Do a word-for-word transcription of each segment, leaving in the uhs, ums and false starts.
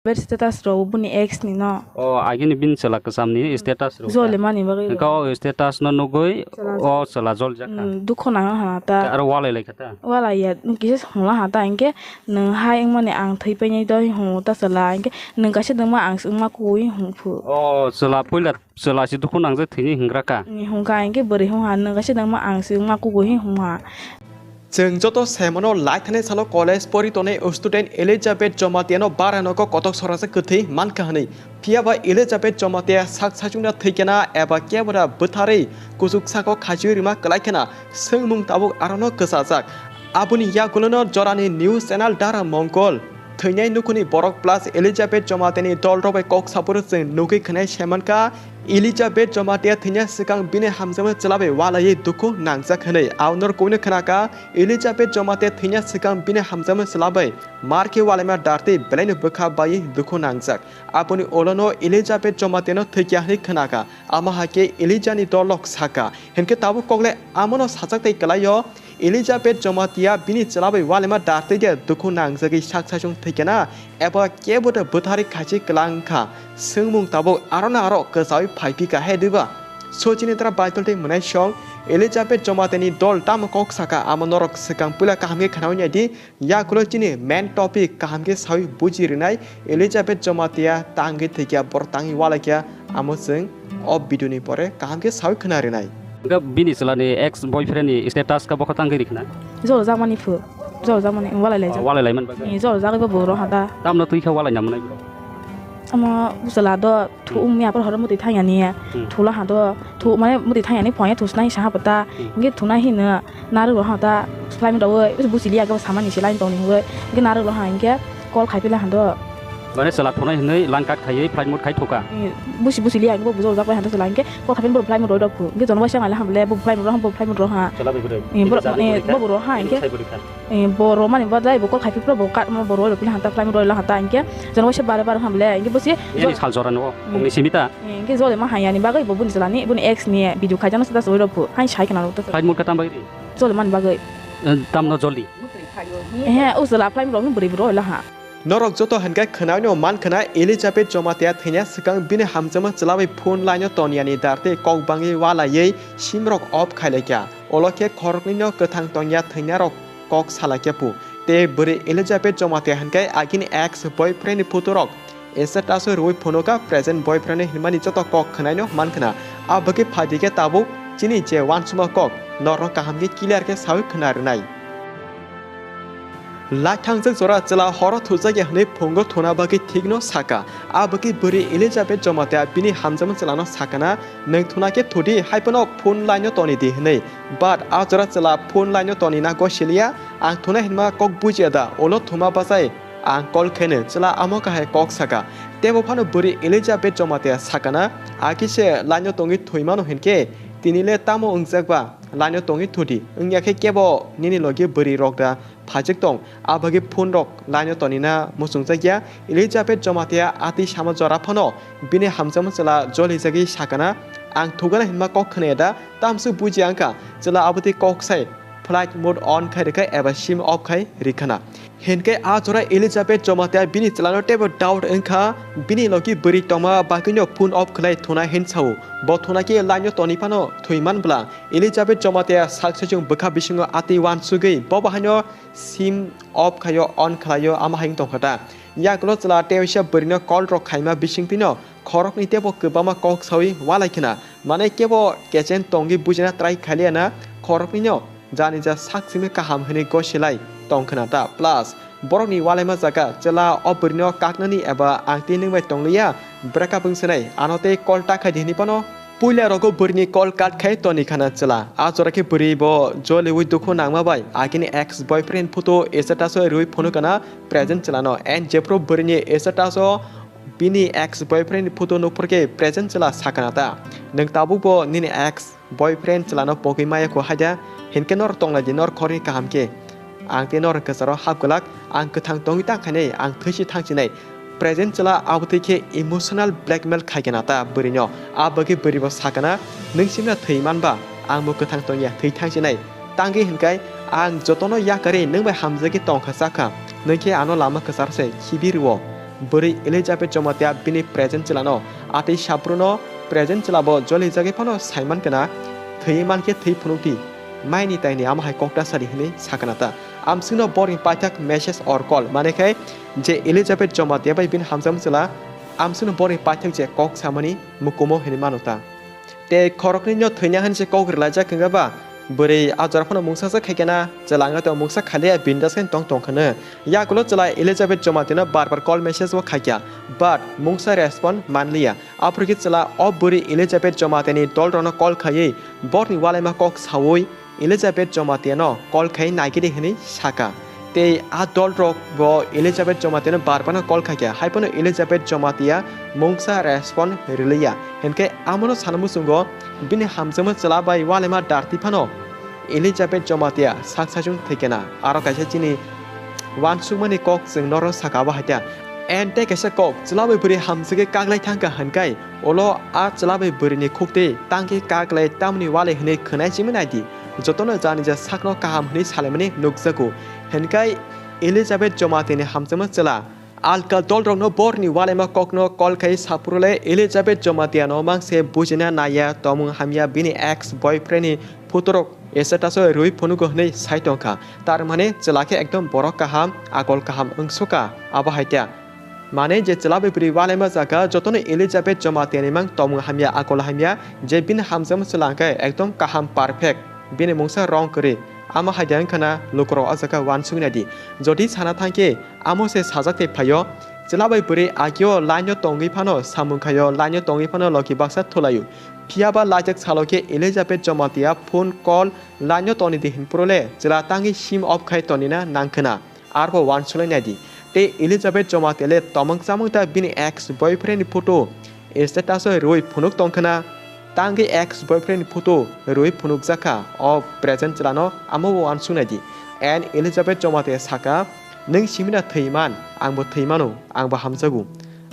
Ber status rw boni ex ni no. O, agini bini chwla kwcham ni status rw. Jole mani bagwi. Hwnkhe o status no nugwi o chwla jol jakha. Hmm, dukho nang ha ta. Aro walai lai kha ta. Walai ya, kisa hwnla ha ta, hwnkhe nwng hai wngmani ang thwi painai doi hwngo ta chwla, hwnkhe nwng kaisa dwngma ang se wngma kuwi hwnkhe. O chwla puila chwla se dukhu nangjak thwini hwngra ka. Ni hwnka hwnkhe bwrwi hwnha nwng kaisa dwngma ang se wngma kuwi hwnha. Chwng joto semano laithani salo college pori tongnai student Elizabeth Jamatia no bara nogo kotok sorasa kwthwi mankha hwnwi. Phiya ba Elizabeth Jamatia sak sachungna thwikhana eba kebra bwtharwi kuchuk sako khachiui rima kwlaikhana swngmung tabuk arono kwchajak. Aboni yagulono jorani news channel Dara Mongol thwinai nukhuni borok plus Elizabeth Jamatia ni dol rok bai kok saporo chwng nugwi khwnai semankha. Elizabeth Jamatia thwina swkang bini hamjakma chwla bai walaiwi dukhu nangjak hwnwi. Aonor kuino khwnakha Elizabeth Jamatia thwina swkang bini hamjakma chwla bai mar khe walaima dartwi belaino bwkha baiwi dukhu nangjak. Aboni ulono Elizabeth Jamatia no thwikya hwnwi khwnakha. Ama hakhe Elijah ni dolok sakha. Hinkhe tabuk kokle amono sajak tei kwlaio. Elizabeth Jamatia bini chwla bai walaima dartwi de dukhu nangjagwi sak sachung thwikana eba kebo de bwtharwi khachi kwlang kha. Swngmung tabuk aroni aro kwchaui phaiphika he diba? Sochini tara Bible tei mwnaisong Elizabeth Jamatia ni dol tamo kok sakha amo norok swkang puila kaham khe khnaui nai di. Yakulo chini main topic kaham khe saui buji rwnai Elizabeth Jamatia tangwi thwikya borok tangwi walaikya amo chwng o video ni pore kaham khe saui khna rwnai. Hwnkhe bini chwla ni ex boyfriend ni status khe bokha tangwi rikna? Jol jakmani phu, jol jakmani walai lai jak. Walai lai man bagwi. Jol jagwi bo boro hada. Tamno twi kha walai na mwnai bro? Amo bwsala do thu wngya por horo mwtwi thangya niya. Thula ha do thu mane mwtwi thangya ni phone ya thusna hi saha pata. Hwnkhe thuna hi no narwk rok ha ta slime rok oi busi liya khe samani se line tong ni hwnkhe narwk rok ha hwnkhe call khai pila ha do. Mane chwla thunai hwnwi line cut khaiwi flight mode khai thoka. Busi busi liya hwnkhe bo bujok jak bai ha do chwla hwnkhe call khai pila bo flight mode rok phu hwnkhe jono waisa nai le ham le bo flight mode rok ha bo flight mode rok ha. Chwla bai kwrwi. Bo rok mane bo bo rok ha hwnkhe. Eh, bo romani badai bo call khai phipra bo kat ma bo roi rok pili hanta flight roi la hanta hingke jon waisa bare bare hamle hingke bosi. Yani sal jora no, hmm, ongni simita. Eh, hingke jole ma hayani bagwi bo buni chalani buni ex ni video khaijana sita soi rok phu. Hain sai kana rok ta. Flight mode ka tam bagwi? Jole man bagwi. Eh, tam no joldi. Eh, o jela flight rok ni buri buri la ha. Norok joto hingke khwnai no man khna Elizabeth Jamatia thwina swkang bini hamjakma chwlawi phone line o toniani darte kok bangwi walaiwi sim rok off khai laikha. Olo khe khoroknwi no kwthang tongya thwina rok kok salaikhe phu. Tei bwrwi Elizabeth Jamatia hwnkhe agini ex boyfriend ni photo rok status o rwui phunuka present boyfriend hinmani joto kok khwnaino mankhna. A bagwi phaidi khe tabuk chini je uansukma kok norokno kaham khe clear khe saui khwna rwnai. Laithangjak jora chwla horo thujakya hwnwi phungo thuna bagwi thikno saka. A bagwi bwrwi Elizabeth Jamatia bini hamjakma chwlano sakana, "Nwng thuna khe thudi, hai phano phone line-o toni di," hwnwi. But a jora chwla phone line-o toni na gosiliya, "Ang thuna hinma kok bujiya da, ulo thuma bachai ang call khaino," chwla amo kahai kok saka. Tebo phano bwrwi Elizabeth Jamatia sakana, "Akhe se line-o tongwi thwi mano hinkhe, tini le tamo wngjak ba, line-o tongwi thudi, wngya khe kebo nini logi bwrwi rok da phajak tong, a bagwi phone rok line-o tonina muchungjakya." Elizabeth Jamatia atwi sama jora phano bini hamjakma chwla jolijagwi sakana, "Ang thugana hinma kok khwnaya da, tamswk bujiya wngkha," chwla abotwi kok sai flight mode on khai rwkha eba sim off khai rwkhana. Hinkhe a jora Elizabeth Jamatia bini chwlano teibo doubt wngkha, bini logi bwrwi tongma bagwino phone off khlai thuna hin sao. Bo thuna khe line-o toni phano thwi man bwla. Elizabeth Jamatia sak saichung bwkha bisingo atwi uansugwi bobo haino sim off khaio, on khlaio, ama hai wng tongkha ta. Yakulo chwla tei waisa bwrwino call rok khaima bisingtwino khoroknwi teibo kwbangma kok saui walai khna. Mane kebo kechen tongwi bujina try khailiya na, khoroknwino jani ja sak simi kaham hwnwi gosilai tong khna ta. Plus, borokni walaima jaga chwla o bwrwino kaknani eba ang tei nwng bai tongliya, breakup wng swnai, ano tei call ta khai di hwnwi phano puila rogo bwrwini call cut khai toni khana chwla. A jora khe bwrwi bo joliui dukhu nangma bai agini ex boyfriend photo status o rwi phunukana present chwlano. And jephru bwrwini status o bini ex boyfriend photo nukphur khe present chwla sakana ta, "Nwng tabuk bo nini ex boyfriend chwlano pogwi maya kho haida, hinkhe nor tonglai di nor khorni kaham khe. Ang tei nor kwcharo hap glak, ang kwthang tongwi ta khainai, ang thwi si thang sinai." Present chwla abotwi khe emotional blackmail khaikhe na ta bwrwino. A bagwi bwrwibo sakana, "Nwng simna thwi manba, ang bo kwthang tongya, thwi thang sinai. Tangwi hinkai ang jotono yakarwi nwng bai hamjagwi tongkha chakha, nwng khe ano lama kwchar se khibi rwo." Bwrwi Elizabeth Jamatia bini present chwlano atwi saphuru no present chwla bo jolijagwi phano saiman kana, thwiwi mankhe thwi phunukdi, maini taini amo hai kokta sadi hwnwi sakana ta. Amswkno borni paithak message or call, mane khai je Elizabeth Jamatia bai bini hamjakma chwla, amswkno borni paithak je kok samani mukumo hwnwi mano ta. Tei khoroknwi no thwina hwnwi se kok rwlaijak hwnga ba, bwrwi a jora phano mungsa se khaikhe na, chwla wngkha tei mungsa khaliya bindas khe tong tong khwno. Yakulo chwla Elizabeth Jamatia no bar bar call message bo khaikha, but mungsa respond manliya. Aphuru khe chwla o bwrwi Elizabeth Jamatia ni dol rokno call khaiwi borni walaima kok saui Elizabeth Jamatia no call khai naigidi hwnwi saka. Tei a dol rok bo Elizabeth Jamatia no bar bar no call khaikha, hai phano Elizabeth Jamatia mungsa respond rwliya. Hinkhe amono sana muchungo bini hamjakma chwla bai walaima darti phano Elizabeth Jamatia sak saichung thwikena. Aro kaisa chini uansukmani kok chwng norok saka abo haikhe. And tei kaisa kok, chwla bai bwrwi hamjakhe kaglai thangkha hinkai, ulo a chwla bai bwrwini khuktwi tangkhe kaglai tamni walai hwnwi khwnai simi naidi. Jotono jani ja sakno kaham hwnwi salaimani nukjago. Hinkai Elizabeth Jamatia ni hamjakma chwla alka dolrokno borni walaima kokno call khai saphuru le Elizabeth Jamatia no mangse bujina naiya, tomung hamya bini ex boyfriend ni photo rok status o rwi phunugo hwnwi sai tongkha. Tar mane chwla khe ekdom borok kaham, akol kaham wngsuka abo haikhe. Mane je chwla bai bwrwi walaima jaga jotono Elizabeth Jamatia ni mang tomung hamya, akol hamya, je bini hamjakma chwla hwnkhe ekdom kaham, perfect, bini mungsa rong kwrwi. Amo haikhe wngkha na lukurok o jaga uansuknai di. Jodi sana thangkhe amo se sajak tei phaio, chwla bai bwrwi agio line o tongwi phano samung khaio, line o tongwi phano loki baksa thulaio. Phiyaba laijak salo khe Elizabeth Jamatia phone call line o toni di hinphuru le chwla tangwi sim off khai tonina nangkhwna. Arbo uansuknai naidi. Tei Elizabeth Jamatia le tomung chamung ta bini ex boyfriend ni photo status o rwi phunuk tongkhwna. Tangwi ex boyfriend ni photo rwi phunukjakha o present chwlano, amo bo uansuknai di. And Elizabeth Jamatia saka, "Nwng simina thwiman, angbo thwimano, angbo hamjago."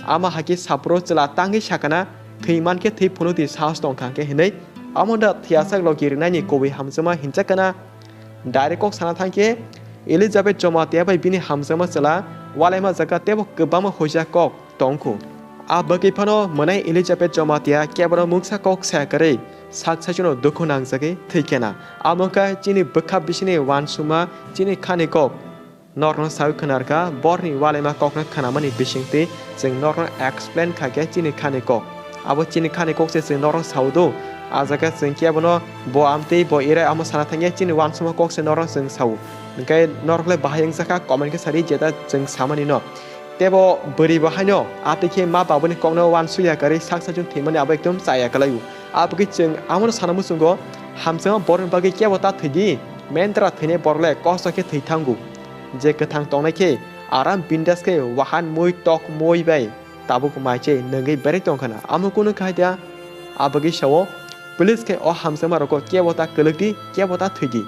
Ama hakhe saphuru chwla tangwi sakana, "Thwiman khe thwi phunukdi, sahos tongkha hwnkhe," hinwi. Amo da thwiyasak logi rwnaini kubui hamjakma hinjakana. Direct kok sana thangkhe Elizabeth Jamatia bai bini hamjakma chwla walaima jaga teibo kwbangma huijak kok tongkhu. A bagwi phano mwnai Elizabeth Jamatia kebono mungsa kok saya kwrwi sak saichungno dukhu nangjagwi thwikena. Amo wngkha chini bwkha bisini uansukma, chini khani kok. Norokno saui khwnarkha, borni walaima kokno khwnamani bisingtwi chwng norokno explain khaikhe chini khani kok. Abo chini khani kok se chwng norokno saui do. A jaga chwng kebono bo amtwi bo irai amo sana thangya, chini uansukma kok se norokno chwng sao. Hinkhe norok le bahai wngjakha, comment khe sadi jeta chwng samani no. Teibo bwrwi bo haino atwi khe ma babuni kokno uansukya kwrwi sak saichung thwimani abo ekdom chaya kwlaio. Aboni chwng amono sana muchungo, hamjakma borokni bagwi kebo ta thwidi, mentwra thwinai borok le kosto khe thwi thango. Je kwthang tongnai khe aram bindas khe wahan mui tok mui bai tabuk mai se nwngwi berai tongkhana, amo kunu khai da? Aboni sao, please khe o hamjakma rokno kebo ta kwlwkdi, kebo ta thwidi.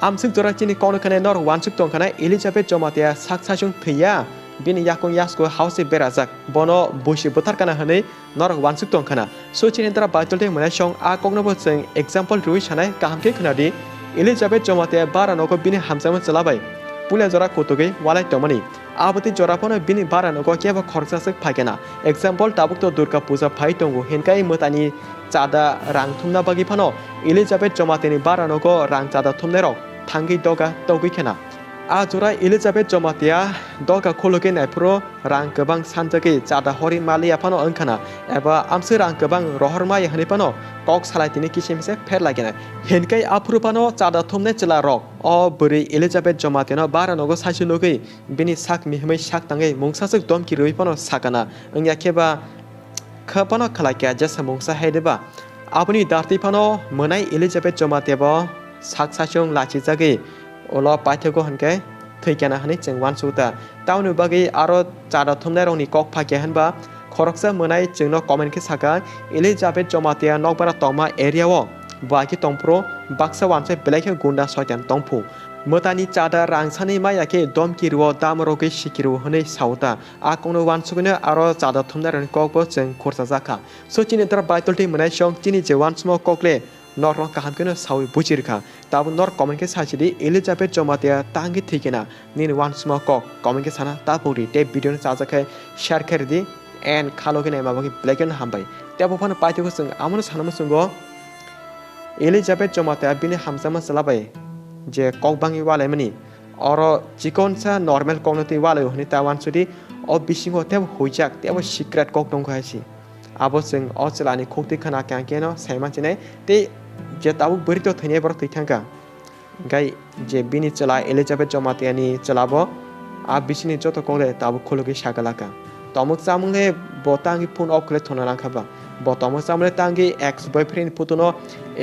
Amswk jora chini kokno khwnai norok uansuk tongkhana Elizabeth Jamatia sak saichung thwiya, bini yakung yasku hao se berajak, bono buisi butharkana hwnwi norok uansuk tongkhana. So chini dara Bible tei mwnaisong a koknobo chwng example rwui sanai kaham khe khwnadi. Elizabeth Jamatia bara nogo bini hamjakma chwla bai puila jora kutugwi walai tongmani. Aboni jora phano bini bara nogo kebo khoroksa swk phaikena. Example, tabuk to Durga Puja phai tongo, hinkai mwtani chada rang thumna bagwi phano Elizabeth Jamatia ni bara nogo rang chada thumnairok thangwi doga togwi khena. A jora Elizabeth Jamatia doga khulugwi naiphuru rang kwbang sanjagwi chada horwi maliya phano wngkhana, eba amswk rang kwbang rohor maya hwnwi phano kok salai tini kisa misa pher lagina. Hinkai aphuru phano chada thumnai chwla rok o bwrwi Elizabeth Jamatia no bara nogo saichung nugwi bini sak mihimwi sak tangwi mungsaswk domki rwui phano sakana, wngya khe ba kha phano khlai kha jesa mungsa hai de ba. Aboni dartwi phano mwnai Elizabeth Jamatia bo sak saichung lachijagwi ulo paithago hwnkhe thwikena hwnwi chwng uansuk ta. Tamoni bagwi aro chada thumnairokni kok phakya hwnba khoroksa mwnai chwngno comment khe saka, Elizabeth Jamatia nokbara tongma area o bo aki tongphuru baksa uansai belai khe gunda soitan tongphu. Mwtani chada rang sani maya khe domki rwo, dam rwgwi siki rwo hwnwi sao ta. A kokno uansugwino aro chada thumnairokni kokbo chwng khurchajak kha. So chini dara Bible tei mwnaisong chini je uansukma kok le norokno kaham kheno sawi buchi rwkha. Tabuk norok comment khe sachidi, Elizabeth Jamatia tangwi thwikhe na? Nini uansukma kok comment khe sana ta pokdi, tei video no chajak khe share khe rwdi, and khalo khe naima bagwi belai kheno hambai. Tei abo phano paithago chwng amono sana muchungo, Elizabeth Jamatia bini hamjakma chwla bai je kok bangwi ualaimani, oro chikonsa normal kokno twi ualaio hwnwi ta uansukdi, o bisingo teibo huijak, teibo secret kok tongkha hai se. Abo chwng o chwlani khuktwi khna khe ang khe no sai manchinai, tei je tabuk bwrwi to thwinai borok twi thangkha. Hwnkhe je bini chwla Elizabeth Jamatia ni chwla bo a bisini joto kok le tabuk khulugwi sagalaka. Tomok chamung le bo tangwi phone off khlai thwna nangkha ba. Bo tomok chamung le tangwi ex boyfriend photo no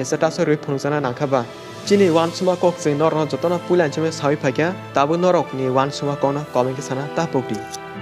status o rwi phunukjana nangkha ba. Chini uansukma kok chwng norokno jotono puila hinwi sawi phaikha, tabuk norokni uansukma kokno comment khe sana ta pokdi.